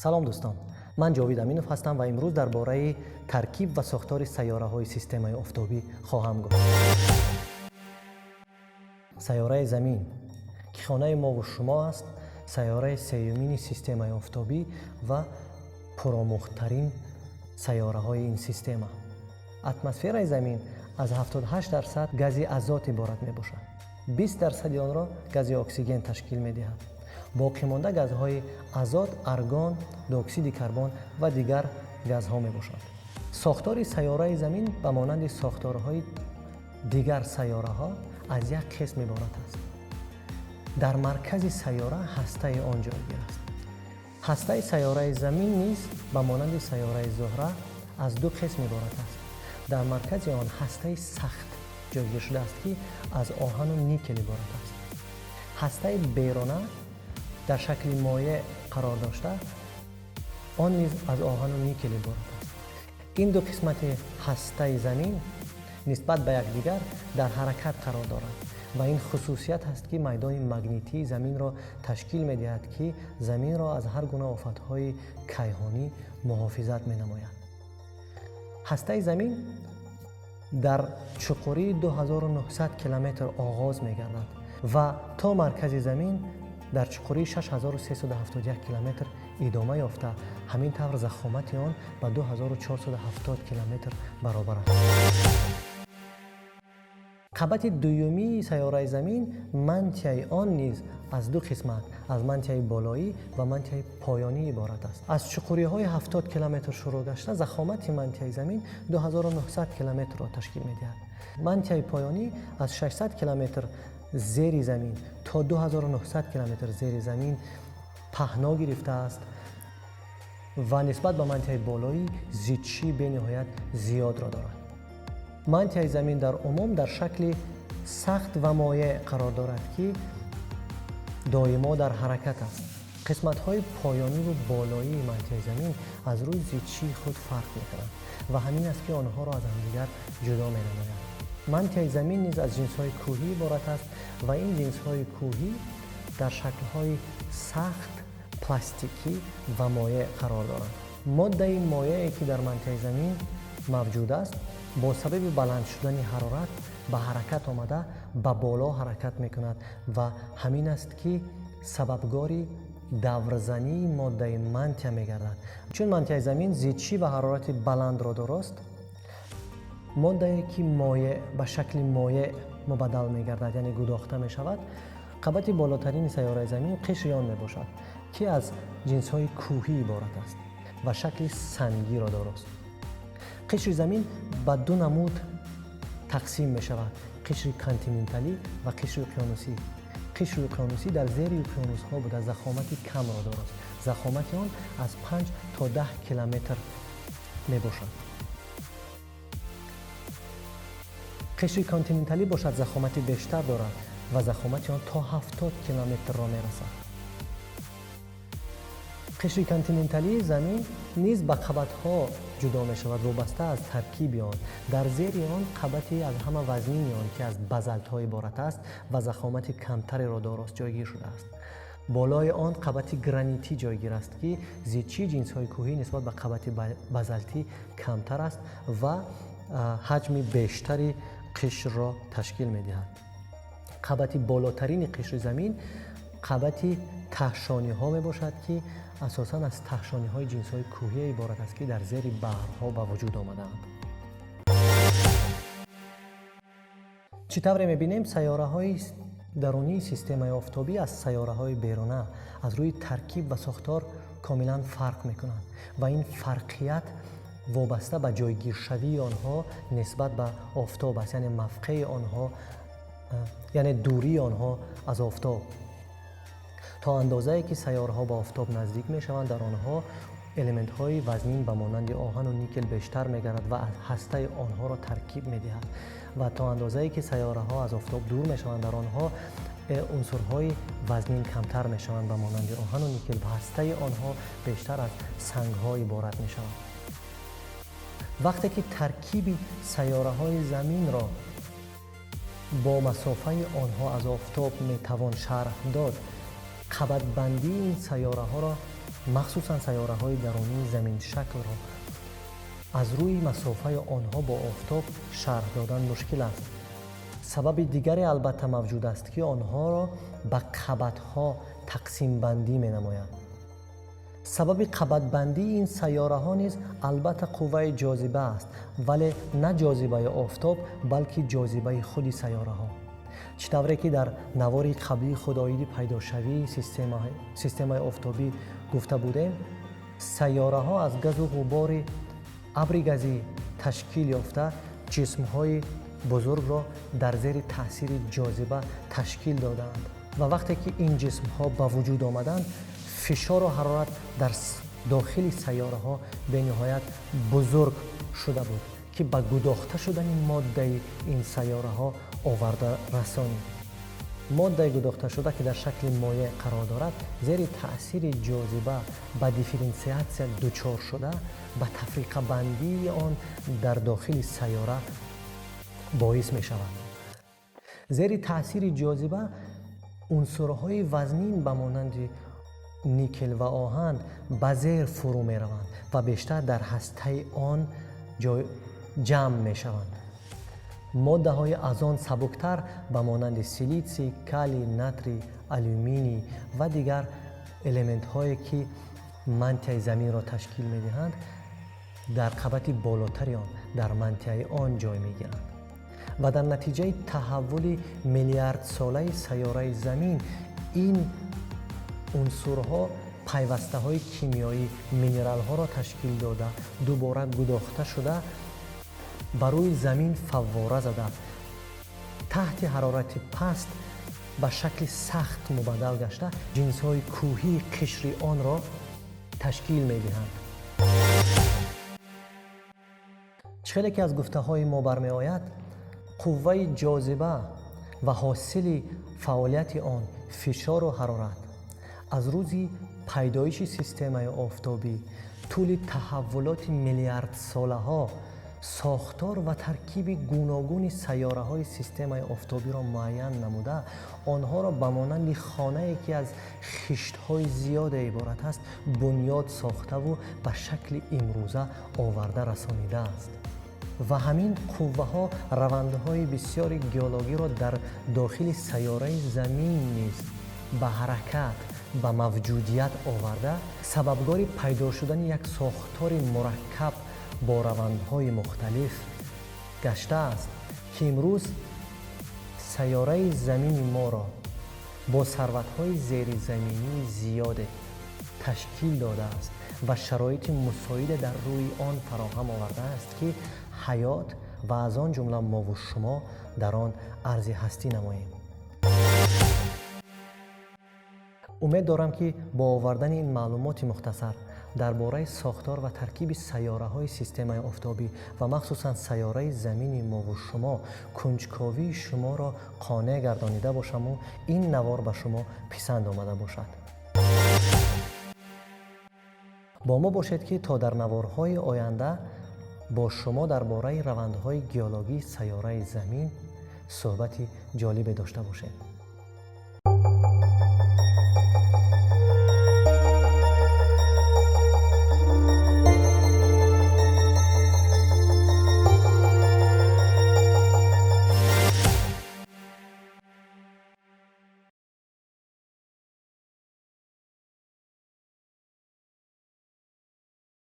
Салом, дӯстон, ман Ҷовид Аминов ҳастам ва имрӯз дар бораи таркиб ва сохтори сайёраҳои системаи офтобӣ хоҳам гуфт. Сайёраи Замин, ки хонаи мову шумо аст, сайёраи сеюмини системаи офтобӣ ва пуромӯхтарин сайёраҳои ин система. Атмосфераи Замин аз 78% гази азот иборат мебошад, 20 дарсади онро гази оксиген ташкил медиҳад. Боқимонда газҳои азот, аргон, диоксиди карбон ва дигар газҳо мебошанд. Сохтори сайёраи Замин ба монанди сохторҳои дигар сайёраҳо аз як қисм иборат аст. Дар маркази сайёра ҳастаи он ҷойгир аст. Ҳастаи сайёраи Замин низ ба монанди сайёраи Зуҳра аз ду қисм иборат аст. Дар маркази он ҳастаи сахт ҷойгир шудааст, ки аз оҳану никел иборат аст. Ҳастаи беруна дар шакли моеъ қарор дошта, он низ аз оҳану никел иборат аст. Ин ду қисмати ҳастаи Замин нисбат ба якдигар дар ҳаракат қарор дорад ва ин хусусият аст, ки майдони магнитии Заминро ташкил медиҳад, ки Заминро аз ҳар гуна офатҳои кайҳонӣ муҳофизат менамояд. Ҳастаи Замин дар чуқурии 2900 километр оғоз мегардад ва то маркази Замин дар чуқурии 6371 километр идома ёфта, ҳамин тавр захомати он ба 2470 километр баробар аст. Қабати дуюмии сайёраи Замин, мантияи он низ аз ду қисмат, аз мантияи болоӣ ва мантияи поёнӣ иборат аст. Аз чуқуриҳои 70 километр шурӯъ гашта, захомати мантияи Замин 2900 километрро ташкил медиҳад. Мантияи поёнӣ аз 600 километр зери замин то 2900 километр зери замин паҳно гирифтааст ва нисбат ба мантияи болоӣ зичии бениҳоят зиёдро дорад. Мантияи Замин дар умум дар шакли сахт ва моеъ қарор дорад, ки доимо дар ҳаракат аст. Қисматҳои поёниву болоии мантияи Замин аз рӯи зичии худ фарқ мекунанд ва ҳамин аст, ки онҳоро аз ҳамдигар ҷудо менамояд. Мантияи Замин низ аз ҷинсҳои кӯҳӣ иборат аст ва ин ҷинсҳои кӯҳӣ дар шаклҳои сахт, пластикӣ ва моеъ қарор доранд. Моддаи моеъе, ки дар мантияи Замин мавҷуд аст, бо сабаби баланд шудани ҳарорат ба ҳаракат омада, ба боло ҳаракат мекунад ва ҳамин аст, ки сабабгори даврзании моддаи мантия мегардад. Чун мантияи Замин зичӣ ва ҳарорати баландро дорост, моддае, ки моеъ ба шакли моеъ мубаддал мегардад, яъне гудохта мешавад, қабати болотарини сайёраи Замин қишри он мебошад, ки аз ҷинсҳои кӯҳӣ иборат аст ва шакли сангиро дорост. Қишри Замин ба ду намуд тақсим мешавад: қишри континенталӣ ва қишри уқёнусӣ. Қишри уқёнусӣ дар зери уқёнусҳо буда, захомати камро дорост. Захомати он аз 5 то 10 километр мебошад. Қишри континенталӣ бошад, захомати бештар дорад ва захомати он то 70 километрро мерасад. Қишри континенталии Замин низ ба қабатҳо ҷудо мешавад, вобаста аз таркиби он. Дар зери он қабати аз ҳама вазнини он, ки аз базалтҳо иборат аст ва захомати камтареро дорост, ҷойгир шудааст. Болои он қабати гранитӣ ҷойгир аст, ки зичии ҷинсҳои кӯҳӣ нисбат ба қабати базалтӣ камтар аст ва ҳаҷми бештари қишрро ташкил медиҳад. Қабати болотарини қишри Замин қабати таҳшониҳо мебошад, ки асосан аз таҳшониҳои ҷинсҳои кӯҳие иборат аст, ки дар зери баҳрҳо ба вуҷуд омадаанд. Чӣ тавре мебинем, сайёраҳои дарунии системаи офтобӣ аз сайёраҳои беруна аз рӯи таркиб ва сохтор комилан фарқ мекунанд ва ин фарқият вобаста ба ҷойгиршавии онҳо нисбат ба офтоб аст, яъне мавқеи онҳо, яъне дурии онҳо аз офтоб. То андозае ки сайёраҳо ба офтоб наздик мешаванд, дар онҳо элементҳои вазнин ба монанди оҳану никел бештар мегардад ва ҳастаи онҳоро таркиб медиҳад ва то андозае ки сайёраҳо аз офтоб дур мешаванд, дар онҳо унсурҳои вазнин камтар мешаванд, ба монанди оҳану никел, ва ҳастаи онҳо бештар аз сангҳо иборат мешавад. Вақте ки таркиби сайёраҳои Заминро бо масофаи онҳо аз офтоб метавон шарҳ дод, қабатбандии ин сайёраҳоро Махсусан сайёраҳои дарунии заминшаклро аз рӯи масофаи онҳо бо офтоб шарҳ додан мушкил аст. Сабаби дигаре албатта мавҷуд аст, ки онҳоро ба қабатҳо тақсимбандӣ менамояд. Сабаби қабатбандии ин сайёраҳо низ албатта қувваи ҷозиба аст, вале на ҷозибаи офтоб, балки ҷозибаи худи сайёраҳо. Чӣ тавре ки дар навори қаблии худ оиди пайдошавии системаи офтобӣ гуфта будем, сайёраҳо аз газу ғубори абри газӣ ташкил ёфта ҷисмҳои бузургро дар зери таъсири ҷозиба ташкил додаанд ва вақте ки ин ҷисмҳо ба вуҷуд омаданд, фишору ҳарорат дар дохили сайёраҳо бениҳоят бузург шуда буд, ки ба гудохта шудани моддаи ин сайёраҳо оварда расонид. Моддаи гудохташуда, ки дар шакли моеъ қарор дорад, зери таъсири ҷозиба ба дифференсиатсия дучор шуда, ба тафриқабандии он дар дохили сайёра боис мешавад. Зери таъсири ҷозиба унсурҳои вазнин ба монанди никел ва оҳан ба зер фурӯ мераванд ва бештар дар ҳастаи он ҷамъ мешаванд. Моддаҳои аз он сабуктар ба монанди силитсий, калий, натрий, алюминий ва дигар элементҳое, ки мантияи заминро ташкил медиҳанд, дар қабати болотари он, дар мантияи он ҷой мегиранд ва дар натиҷаи таҳаввули миллиардсолаи сайёраи замин ин унсурҳо пайвастаҳои кимиёӣ минералҳоро ташкил дода, дубора гудохта шуда, ба рӯи замин фаввора зада, таҳти ҳарорати паст ба шакли сахт мубаддал гашта, ҷинсҳои кӯҳии қишри онро ташкил медиҳанд. Чӣ хеле ки аз гуфтаҳои мо бармеояд, қувваи ҷозиба ва ҳосили фаъолияти он фишору ҳарорат аз рӯзи пайдоиши системаи офтобӣ тӯли таҳаввулоти миллиардсолаҳо сохтор ва таркиби гуногуни сайёраҳои системаи офтобиро муайян намуда, онҳоро ба монанди хонае, ки аз хиштҳои зиёде иборат аст, бунёд сохтаву ба шакли имрӯза оварда расонидааст. Ва ҳамин қувваҳо равандҳои бисёри геологиро дар дохили сайёраи замин низ ба ҳаракат, ба мавҷудият оварда, сабабгори пайдо шудани як сохтори мураккаб бо равандҳои мухталиф гаштааст, ки имрӯз сайёраи замини моро бо сарватҳои зеризаминии зиёде ташкил додааст ва шароити мусоиде дар рӯи он фароҳам овардааст, ки ҳаёт ва аз он ҷумла мову шумо дар он арзи ҳастӣ намоем. Умед дорам, ки бо овардани ин маълумоти мухтасар дар бораи сохтор ва таркиби сайёраҳои системаи офтобӣ ва махсусан сайёраи замини мову шумо кунҷковии шуморо қонеъ гардонида бошаму ин навор ба шумо писанд омада бошад. Бо мо бошед, ки то дар наворҳои оянда бо шумо дар бораи равандҳои геологии сайёраи замин суҳбати ҷолибе дошта бошем.